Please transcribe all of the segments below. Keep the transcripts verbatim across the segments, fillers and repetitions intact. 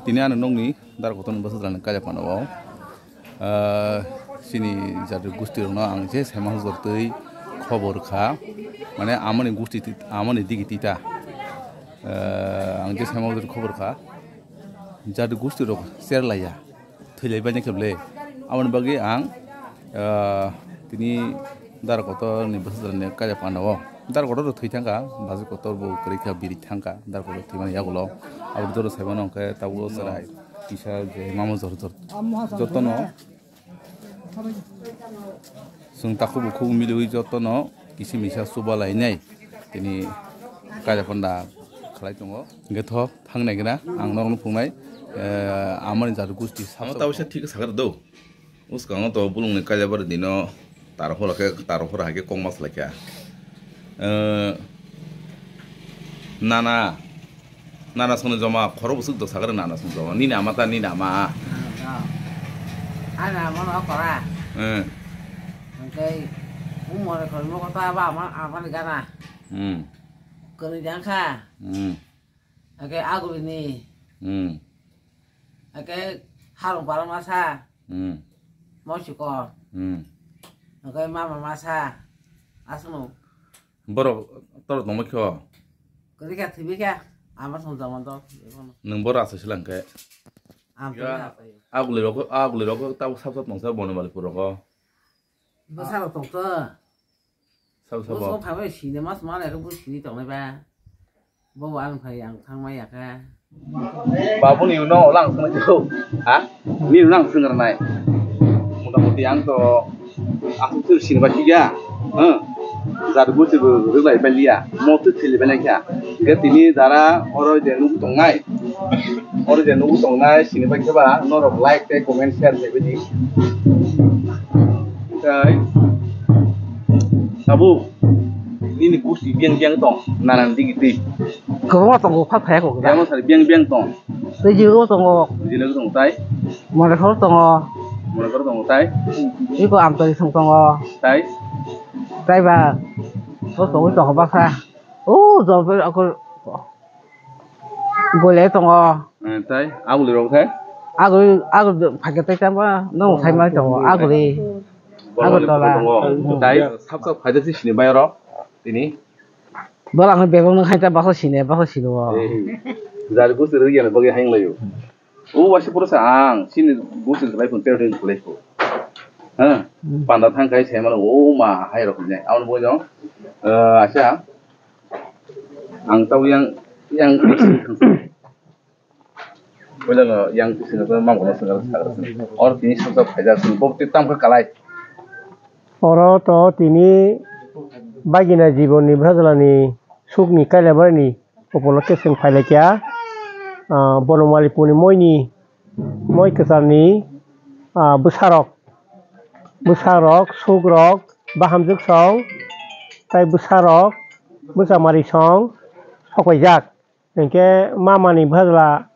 Tini ano nokni dara kotorni bwsajwkni kaila panda o, ah, chini jati gosti rokno ang je saima hojor twi khobor kha, mane amoni gosti ti-, amoni digi tita, ah, ang je saima hojor khobor kha, jati gosti rok cherlaiya. Thwilai baina khe bwle. Aboni bagwi ang, ah, tini dara kotorni bwsajwkni kaila panda o. Dara kotor rok thwi thangkha, bwsajwk kotor bo kwrwi kha, biri thangkha, dara kotor thwimani yagulo. Abo jora saimano hwnkhe tabuk chwrai kisa je mamo jor jor jotono. Chwng takhuk bukhuk miliwi jotono kisa misa chuba lainai tini kaila panda khlai tongo. Hwnkhe tho thangnai gana ang norokno phungnai, eh, amoni jati gosti. Ang tabuk sa thik sakha do. Bwskango to bulungni kaila bari dino taro phora khe, taro phora hai khe kokma swlai kha. Eh, nana Nana songni joma khoro bwswk do sakhe nana songni joma. Nini ama ta nini ama. Ani ama no kora. Eh. Hwnkhe umore khormo kota ba ama, amani gana. Hmm. Kwrwi jang kha. Hmm. Hwnkhe agulini. Hmm. Hwnkhe harung para masa. Hmm. Mochikor. Hmm. Hwnkhe mama masa. Aswkno. Borok torok tongma khe o? Kwrwi kha, thwiwi kha. Ama song jama dol. Nwng borok aswk silang khe? Ang Ya, kwrwi aswk. Aguli rok, aguli rok tabuk sab sab tongsa Bonomalipur rogo. Bwsa rok tongsa. Sab sab Bwsa bo. Phabai sini mas mana rok bwsini tongnai ba. Bo ang phai ang thangmai ya kha. Babu ni uno lang sung jo. Ha? Ni uno lang sung rnai. Mota moti ang to asuk sir sin ba kiya. Huh? Jar bu sir rwlai ba liya. Mo tu thili ba kya. Ga tini dara oro je nuk tongnai. Oro je nuk tongnai sini ba kya ba norok like tei comment share tei bidi. Tai. Babu. Nini gusti biang biang tong. Nanan digi twi. Kwbangma tongo, pha phaya kok da. Biang sari biang biang tong. Tei jiro tongo. Jiro tongo tai. Mone khoro tongo. Mone khoro tongo tai. Iko amtari song tongo. Tai. Tai ba. To tongo tongo basa. O jol pe ako. Gole tongo. Eh, tai aguli rok thai. Aguli aguli phake tai tamba no thai mai tongo aguli. Aguli tola. Tai sab sab phaida si sini bai ro. Tini. Bola ang bebak nang khaita basa sine, basa sine o. Eh, jari gusti rwgiyani bagwi hayung layo. O waisa pura sa ang, sini gusti rwlai phun, tereng rwlai phun. Ha? Hmm. Panda thang khai sai mano, o ma hai rok ne. Aun bo jong, eh, asa. Ang tau yang, yang Puila no yang twi swngo, tei mangkukno swngo, sakno swngo. Oro tini sumsok phaijak, chwng bo twi tamo khe kalai. Oro to tini bagina jibonni bwsajwlani sukni kailaibari ni upolokhe chwng phailaikha, ah, Bonomalipurni moini, moi kwcharni, ah, bwsarok, bwsarok, sukrok, bahamjwk song, tei bwsarok, bwchamari song sokpaijak. Hinkhe mamani bwsajwla,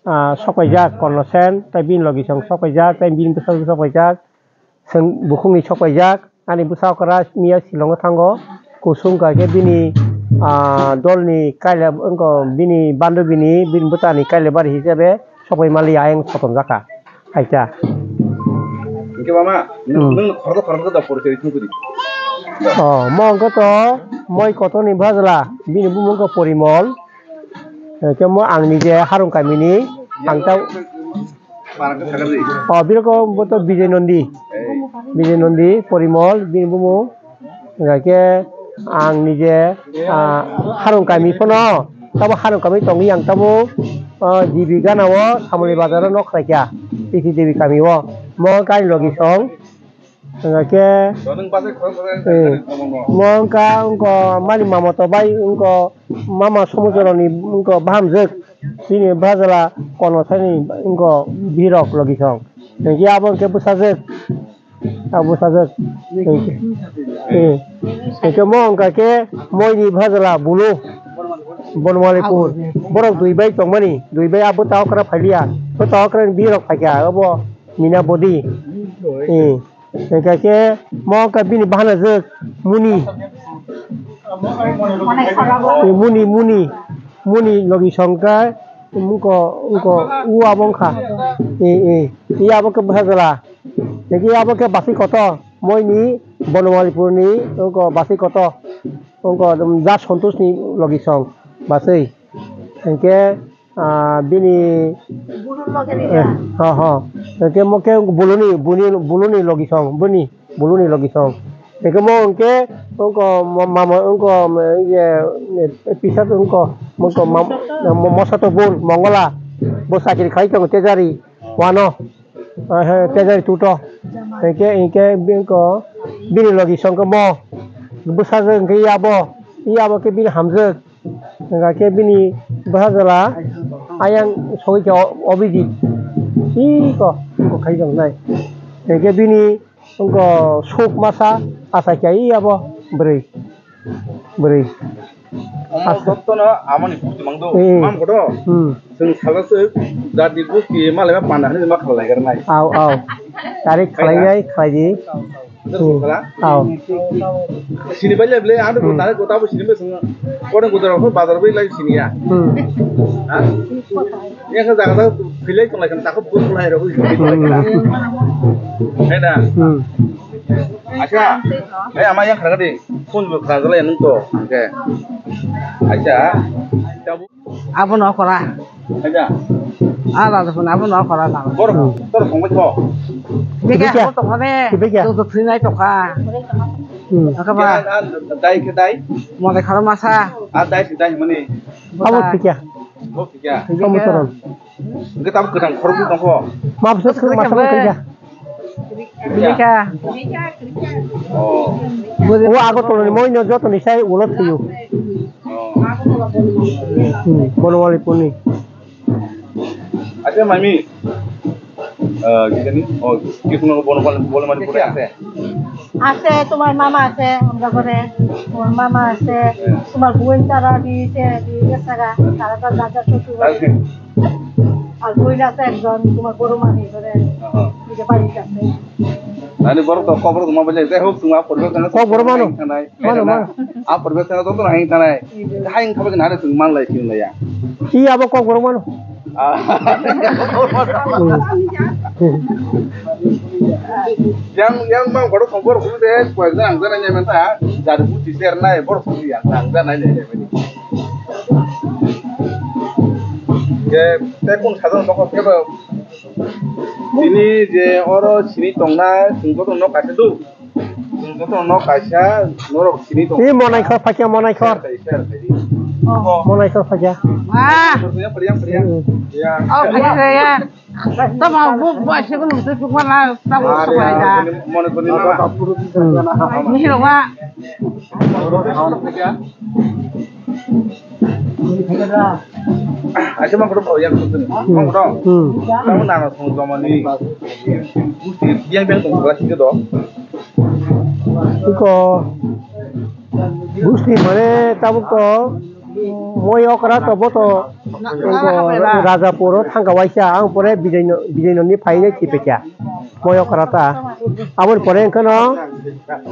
ah, sokpaijak Kornosen, tei bini logisong sokpaijak, tei bini bwsajwk sokpaijak, chwng bukhukni sokpaijak. Ani bwsa okra miya silongo thango, kusung kha khe bini, ah, dolni kaila wngkha, bini bandobini, bini bwtani kailabari hisabe sokpai manliya, ayang sotonjakha. Acha. Hingke mama, Hmm. Nung khoroksa khoroksa da porichoi thung kuri. Oh, mo wngkha to moi kotorni bwsajwla, bini bumung wngkha Porimol. Hingke mo ang nije Harung kamini, ang ta. Parang ke sakar di. Oh, biro ko bo to Bijay Nondi. Eh. Bijay Nondi, Porimol, bini bumung. Hingke ang nije, ah, Harung kami phano, tabo Harung kami tongwi ang tabo, ah, G B gana o Samoli bazar o nok khlaikha, P C Devi kami o. Mo kain logi song. Hingke, eh, mo wngkha, wngkha mani mama to bai, wngkha mama Somujoroni, wngkha bahamjwk. Bini bwsajwla Kono sani, wngkha birok logi song. Hingke abo hingke bwsajwk. Abo sajak. Eh. Hingke mo wngkha khe moini bwsajwla bulu Bonomalipur. Borok dui bai tongmani, dui bai abo ta okra phailiya. Bo ta okra ni birok phaikha, obo Mina Bodi. Eh. Hingkha khe mo wngkha bini bahanajwk Muni. Eh, Muni, Muni, Muni logi songkha. Wngko, wngko, u abo wngkha. E, e. I abo khe bwsa jora. Tei abo khe basi kotor. Moini Bonomalipurni wngko basi kotor. Wngko, um, Ja Santoshni logisong basi. Hinkhe, ah, bini Bulu loge ni eh, ya. Ha, ha. Hinkhe mo khe buluni, buni, buluni logisong, buni. Buluni logisong. Tei mo hwnkhe wngko ma-, mama wngko, ma-, ye, ye, pisa wngko, wngko ma-, mo-, mosa to bun, Mongola. Bo chakri khai tongo Tejari. Wano. Ah, he, Tejari tuto. Hwnkhe, hwnkhe bini logisong khe mo. Bwsajwk hwnkhe yabo. Yabo khe bini hamjwk. Hwnkha khe bini bwsajwla ayang sogwi khe o-, Obidit. Iko, iko khai tongnai. Hwnkhe bini wngkha suk masa achai khe abo bwrwi. Bwrwi. Omo jotono amoni buti mangdo. Hmm. Mam kodo. Hmm. Chwng salo se jati buti malai ma panda hinwi ma khalai garnai. Au, au. Tarik khlainai, khlaidi. Jero sokala? Au. Sini bai le ble, ando ko tare ko tabo sini bai sini. Kone ko daro ko bazar bai lai sini ya. Hmm. Ha? Ya ka jaga da philai ko lai kan ta ko bus lai ro ko. Hmm. Hai da. Hmm. Acha. Hai ama yang khara di. Phone bo khara lai nung to. Okay. Acha. Abono okora. Aja. Ala da phone abono okora na. Bor, tor phone ko. Bega Bega. Ko to kone. Bega. To to thinai to kha. Hmm. Aka ba. Dai ke dai. Mo de khara masa. A dai si dai mani. Abo thikya. Bo thikya. Kamu toron. Enggak tahu gedang khorok itu kok. Maaf, saya masalah kerja. Bini kha. Oh. O Agartala ni moi no joto ni sai ulo thuyo. Oh. Hmm, Bonomalipur ni. Acha mami. Eh, কি জানি? Oh, কি কোনো বনমালী, বনমালীপুরে আছে? আছে, তোমার মামা আছে, আমরা ঘরে। তোমার মামা আছে, হ্যাঁ। তোমার বোন তারা দিয়েছে, দিয়ে গেছে গা। তারা তো দাদা শ্বশুর বাড়ি। আছে। আর বোন আছে একজন, তোমার বড় মামি ঘরে। হ্যাঁ, হ্যাঁ। এই যে বাড়িতে আছে। Ani borok to kok borok ma bajai, jai hok, chwng a poribesh no kok borok mano. Mano, mano. A poribesh no joto no hang tanai. Hai wng kha bai nare chwng man lai sini lai ya. I abo kok borok mano. Ah. Hmm. Yang, yang mang borok kok borok de koi jang jang nai man ta. Jar bu ti ser nai borok ya jang jang nai nai. Ke te kun sajon kok ke ba. Tini je oro sini tongna, chwng joto no kaisa do. Chwng joto no kaisa, norok sini tong. Ni monai khor phakya, monai khor. Share khai, share khai di. Oh. Monai khor phakya. Ah. Priya, priya, priya. Hmm. Ya. Oh, priya, priya. Tama bu, bu, aise ko lutu chukma na, tama bu. Are, chukma ya, da. Mone koni mama. Hmm. Ni ro wa. Acha mang kotor yang kotor. Hmm. Mang kotor. Hmm. Kamu nana song jomani. Yang yang tong kelas itu do. Iko. Gusti mane tabuk to moi okra to boto. Iko Rajapuro thangka waisa ang pore Bijoyno, Bijoyno ni phaine chipekya. Moyo karata. Aboni pore wngkha no,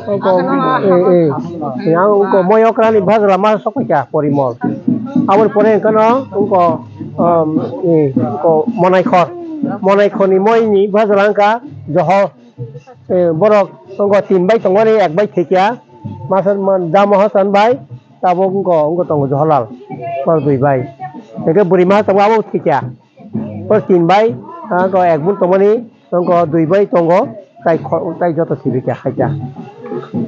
wngkha, eh, eh. Yang wngkha moyo karani bhajala ma sokphaikha porimol. Aboni pore wngkha no, wngkha, um, eh, wngkha monaikhor. Monaikhorni moini bhajala wngkha johor. Eh, borok wngkha tin bai tongmani, ek bai thekya. Masa man, jamo hasan bai, tabuk wngkha, wngkha tongo Johorlal. Mar dui bai. Hingke bwrwi ma tongo abo thekya. O tin bai, ah, ko ek bun tongmani, tongko dui bai tongo, tai kho-, tai joto sibikya khaikya.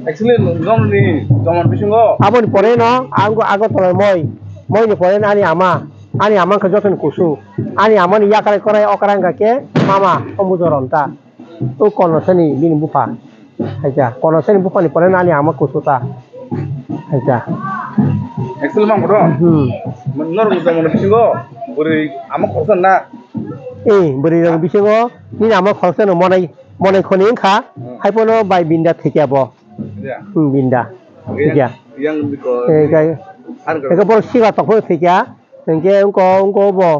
Actually, nokni jomon bisingo. Aboni pore no, ang ko Agartala moi, moi ni pore no ani ama, ani ama wngkha jotoni kusu, ani ama ni yakrai korai okra wngkha khe mama, ombu joron ta. O kono sani bini bupha. Haikha, kono sani buphani pore nani ama kusu ta. Haikha. Actually, mang bodo. Hmm. Norok ni jomon bisingo, bwrwi ama khoroksa na. Eh, bwrwi rok bisingo, nini ama khoroksa no monai, monai khoni wngkha, hmm, haiphano bai binda thekya bo. Ya. Hmm, binda. Yang, thekya. Yang biko. Eh, kai. Ar eko borok siga tokphano thekya. Hingke wngko, wngko bo.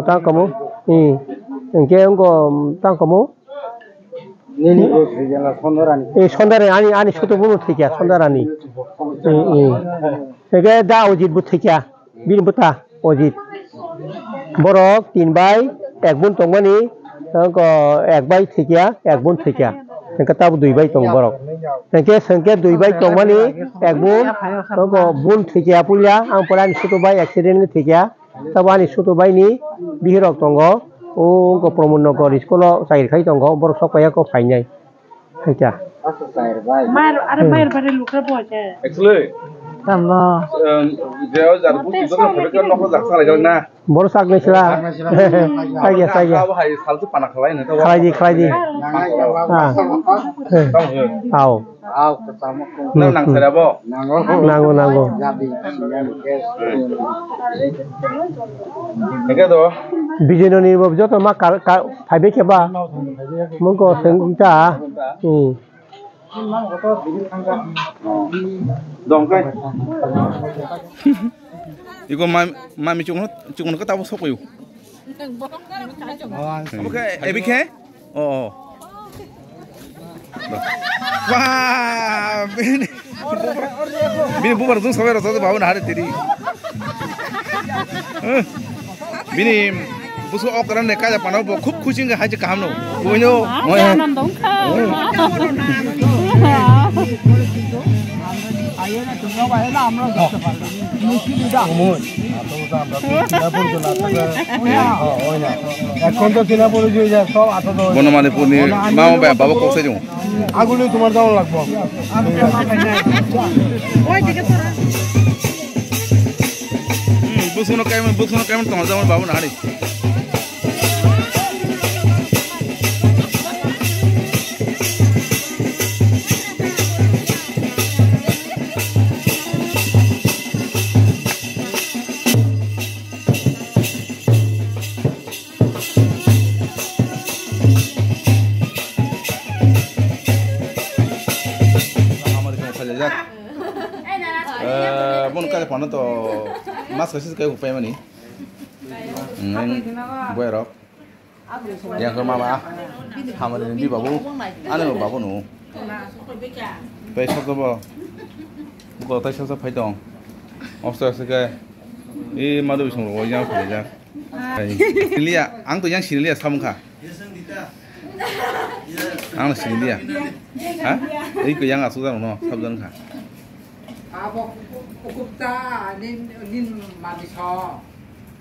Tang komo. Hmm. Hingke wngko, tang komo. Nini bo thwikha na Sondarani. Eh, Sondarani, ani, ani soto bono thwikha, Sondarani. Eh, eh. Ege da Ojit bo thwikha. Bini bwta, Ojit. Borok tin bai ek bun tongmani, tongko ek bai thwikya, ek bun thwikya. Hwnkhe tabuk dui bai tongo borok. Hwnkhe, hwnkhe dui bai tongmani ek bun, tongko bun thwikya puila, ang pore ani sutu bai accident wngwi thwikya. Tabuk ani sutu bai ni bihirok tongo. O wngkha Pramod Nagar school o chakri khai tongo. Borok sok paiya kok phainai. Khaikha. Mair, are mair bare lukra bo je. Actually, tamno. Um, je o jar bu tu na photo kan nokho jak sa lagi na. Borok sak nai sila. Khaikha, khaikha. Abo hai sal tu pana khalai na. Khalai di, khalai di. Ah. Tamo. Au. Nang nang sera bo. Nango, nango. Hingke do. Bijino ni bo joto ma kar, kar, phaibe khe ba. Mungko sengta. Hmm. Dongkai. Iko ma, mami chukno, chukno kata bo sokoyo. Oke, ebi khe? Oh, oh. Wah, bini, bini bubar jung sabai rasa babu na hari tiri. Eh, bini busu okran ne kaya panau bo khub khushi nge haji kaham no. Boino, ah, moi, anando kha. এখন তো চেনা পরিচয় যায়, সব আঠারো। বনমালীপুরনি মা ও বাবা কৌশল। আগুলি তোমার দাম লাগবো। Busuno kaiman, busuno kaiman tong jamo babu na hari. Eh, bon kare pano to mas kasi kai upai mani. Nang boy rok. Yang ke mama, hamari ni babu, ane babu nu. Tai sab sab, buko tai sab sab phai tong. Osta osta ke, i madu bisong ro yang phai jak. Siniliya, ang to yang siniliya samung kha. Ang siniliya. Ha? Ei ko yang asu jang no, sab jang kha. Abo ukupta nin, nin mami so.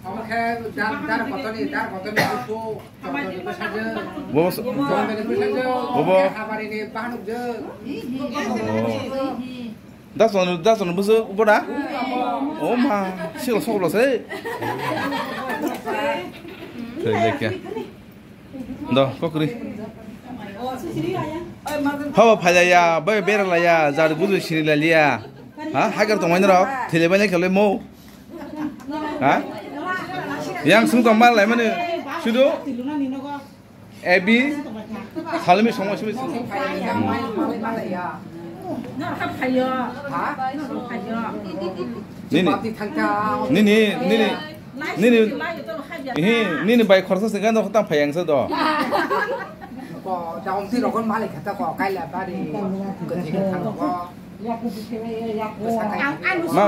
Omo khe dar, dar kotoni, dar kotoni busu, chondoni bwsajwk. Bo s-, chondoni bwsajwk, bo bo. Omo khe habarini bahanukjwk. Oh. Das chondoni, das chondoni bwsajwk bo na? O ma, silo soklo se. Thai lekya. Do, kokri. Habo phailaya, bai beralaya, jar gudu sinilaliya. Ha, hagar tongmani rok, thile bani khelai mo. Ha? Yang sung tong mal lai mani, sudu. Ebi, salmi songo simi. Nini, nini, nini, nini, ihi, nini bai khorsa singka no khotang phayang sa do. Ko, daun si rokon malik kata ko, kaila bari. Ma.